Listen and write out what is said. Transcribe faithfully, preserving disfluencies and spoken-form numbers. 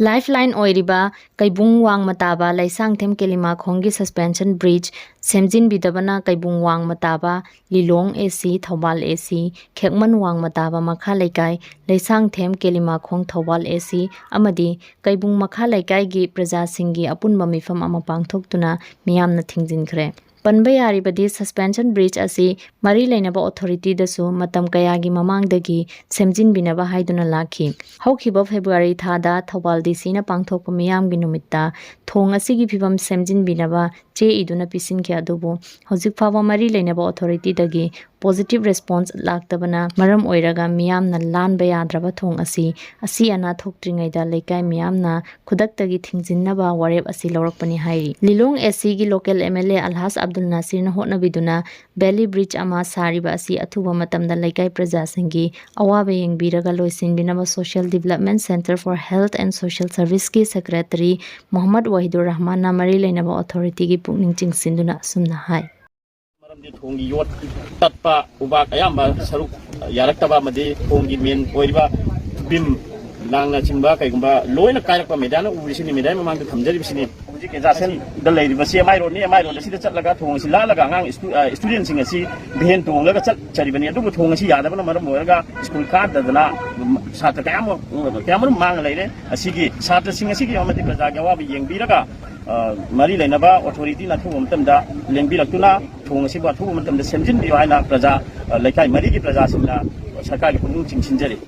Lifeline ꯑꯣꯏꯔꯤꯕ ꯀꯩꯕꯨꯡ ꯋꯥꯡꯃ ꯇꯥꯕ Leishangthem ꯀꯦꯂꯤꯃꯥꯈꯣꯡꯒꯤ suspension bridge ꯁꯦꯝꯖꯤꯟꯕꯤꯗꯕꯅ ꯀꯩꯕꯨꯡ ꯋꯥꯡꯃ ꯇꯥꯕ ꯂꯤꯂꯣꯡ AC, ꯊꯧꯕꯥꯜ AC, ꯈꯦꯛꯃꯟ ꯋꯥꯡꯃ ꯇꯥꯕ ꯃꯈꯥ ꯂꯩꯀꯥꯏ, ꯂꯩꯁꯥꯡꯊꯦꯝ ꯀꯦꯂꯤꯃꯥꯈꯣꯡ ꯊꯧꯕꯥꯜ AC ꯑꯃꯗꯤ ꯀꯩꯕꯨꯡ ꯃꯈꯥ ꯂꯩꯀꯥꯏꯒꯤ ꯄ꯭ꯔꯖꯥꯁꯤꯡꯒꯤ ꯑꯄꯨꯟꯕ ꯃꯤꯐꯝ ꯑꯃ ꯄꯥꯡꯊꯣꯛꯇꯨꯅ ꯃꯤꯌꯥꯝꯅ ꯊꯤꯡꯖꯤꯟꯈ꯭ꯔꯦ꯫ ꯄꯟꯕ ꯌꯥꯔꯤꯕꯗꯤ suspension bridge ꯑꯁꯤ ꯃꯔꯤ ꯂꯩꯅꯕ authority ꯗꯁꯨ ꯃꯇꯝ ꯀꯌꯥꯒꯤ ꯃꯃꯥꯡꯗꯒꯤ ꯁꯦꯝꯖꯤꯟꯕꯤꯅꯕ ꯍꯥꯏꯗꯨꯅ ꯂꯥꯛꯈꯤ꯫ ꯍꯧꯈꯤꯕ February ꯊꯥꯗ ꯊꯧꯕꯥꯜ DC ꯅ ꯄꯥꯡꯊꯣꯛꯄ ꯃꯤꯌꯥꯝꯒꯤ ꯅꯨꯃꯤꯠꯇ ꯊꯣꯡ ꯑꯁꯤꯒꯤ ꯐꯤꯕꯝ ꯁꯦꯝꯖꯤꯟꯕꯤꯅꯕ ꯆꯦ ꯏꯗꯨꯅ ꯄꯤꯁꯤꯟꯈꯤ, ꯑꯗꯨꯕꯨ ꯍꯧꯖꯤꯛ ꯐꯥꯎꯕ ꯃꯔꯤ ꯂꯩꯅꯕ authority ꯗꯒꯤ positive response ꯂꯥꯛꯇꯕꯅ ꯃꯔꯝ ꯑꯣꯏꯔꯒ ꯃꯤꯌꯥꯝꯅ ꯂꯥꯟꯕ ꯌꯥꯗ꯭ꯔꯕ ꯊꯣꯡ ꯑꯁꯤ ꯑꯁꯤ ꯑꯅꯥ ꯊꯣꯛꯇ꯭ꯔꯤꯉꯩꯗ ꯂꯩꯀꯥꯏ ꯃꯤꯌꯥꯝꯅ ꯈꯨꯗꯛꯇꯒꯤ ꯊꯤꯡꯖꯤꯟꯅꯕ ꯋꯥꯔꯦꯞ ꯑꯁꯤ ꯂꯧꯔꯛꯄꯅꯤ ꯍꯥꯏꯔꯤ꯫ ꯂꯤꯂꯣꯡ AC ꯒꯤ local MLA ꯑꯜꯍꯥꯖ Abdul ꯅꯥꯁꯤꯔꯅ ꯍꯣꯠꯅꯕꯤꯗꯨꯅ valley bridge ꯑꯃ ꯁꯥꯔꯤꯕ ꯑꯁꯤ ꯑꯊꯨꯕ ꯃꯇꯝꯗ ꯂꯩꯀꯥꯏ ꯄ꯭ꯔꯖꯥꯁꯤꯡꯒꯤ ꯑꯋꯥꯕ ꯌꯦꯡꯕꯤꯔꯒ ꯂꯣꯏꯁꯤꯟꯕꯤꯅꯕ Social Development Centre for Health and Social Service ꯀꯤ secretary ꯃꯣꯍꯝꯃꯗ ꯋꯥꯍꯤꯗꯨꯔ ꯔꯍꯃꯥꯟꯅ ꯃꯔꯤ ꯂꯩꯅꯕ authority ꯒꯤ ꯄꯨꯛꯅꯤꯡ ꯆꯤꯡꯁꯤꯟꯗꯨꯅ ꯑꯁꯨꯝꯅ ꯍꯥꯏ꯫ ꯃꯔꯝꯗꯤ ꯊꯣꯡꯒꯤ ꯌꯣꯠ ꯇꯠꯄ, ꯎꯕꯥꯛ ꯑꯌꯥꯝꯕ ꯁꯔꯨꯛ ꯌꯥꯔꯛꯇꯕ ꯑꯃꯗꯤ ꯊꯣꯡꯒꯤ main ꯑꯣꯏꯔꯤꯕ beam ꯂꯥꯡꯅꯆꯤꯡꯕ ꯀꯩꯒꯨꯝꯕ ꯂꯣꯏꯅ ꯀꯥꯏꯔꯛꯄ ꯃꯦꯗꯤꯌꯥꯅ ꯎꯔꯤꯁꯤꯅꯤ, ꯃꯦꯗꯤꯌꯥ ꯃꯃꯥꯡꯗ ꯊꯝꯖꯔꯤꯕꯁꯤꯅꯤ꯫ ꯍꯧꯖꯤꯛ ꯀꯦꯟꯖꯥꯁꯟꯗ ꯂꯩꯔꯤꯕꯁꯤ MI road ꯅꯤ, MI road ꯑꯁꯤꯗ ꯆꯠꯂꯒ ꯊꯣꯡ ꯑꯁꯤ ꯂꯥꯜꯂꯒ ꯑꯉꯥꯡ ꯏꯁꯇꯨ-, ꯑ, student ꯁꯤꯡ ꯑꯁꯤ ꯚꯦꯟ ꯇꯣꯡꯂꯒ ꯆꯠꯆꯔꯤꯕꯅꯤ꯫ ꯑꯗꯨꯕꯨ ꯊꯣꯡ ꯑꯁꯤ ꯌꯥꯗꯕꯅ ꯃꯔꯝ ꯑꯣꯏꯔꯒ ꯁ꯭ꯀꯨꯜ ꯀꯥꯗꯗꯅ ꯁꯥꯇ꯭ꯔ ꯀꯌꯥ ꯑꯃ, ꯀꯌꯥ ꯑꯃꯔꯣꯝ ꯃꯥꯡꯉ ꯂꯩꯔꯦ꯫ ꯑꯁꯤꯒꯤ ꯁꯥꯇ꯭ꯔꯁꯤꯡ ꯑꯁꯤꯒꯤ ꯑꯃꯗꯤ ꯄ꯭ꯔꯖꯥꯒꯤ ꯑꯋꯥꯕ ꯌꯦꯡꯕꯤꯔꯒ, ꯑ, ꯃꯔꯤ ꯂꯩꯅꯕ authority ꯅ ꯑꯊꯨꯕ ꯃꯇꯝꯗ ꯂꯦꯡꯕꯤꯔꯛꯇꯨꯅ ꯊꯣꯡ ꯑꯁꯤꯕꯨ ꯑꯊꯨꯕ ꯃꯇꯝꯗ ꯁꯦꯝꯖꯤꯟꯕꯤꯌꯨ ꯍꯥꯏꯅ ꯄ꯭ꯔꯖꯥ, ꯑ, ꯂꯩꯀꯥꯏ ꯃꯔꯤꯒꯤ ꯄ꯭ꯔꯖꯥꯁꯤꯡꯅ ꯁꯔꯀꯥꯔꯒꯤ ꯄꯨꯛꯅꯤꯡ ꯆꯤꯡꯁꯤꯟꯖꯔꯤ꯫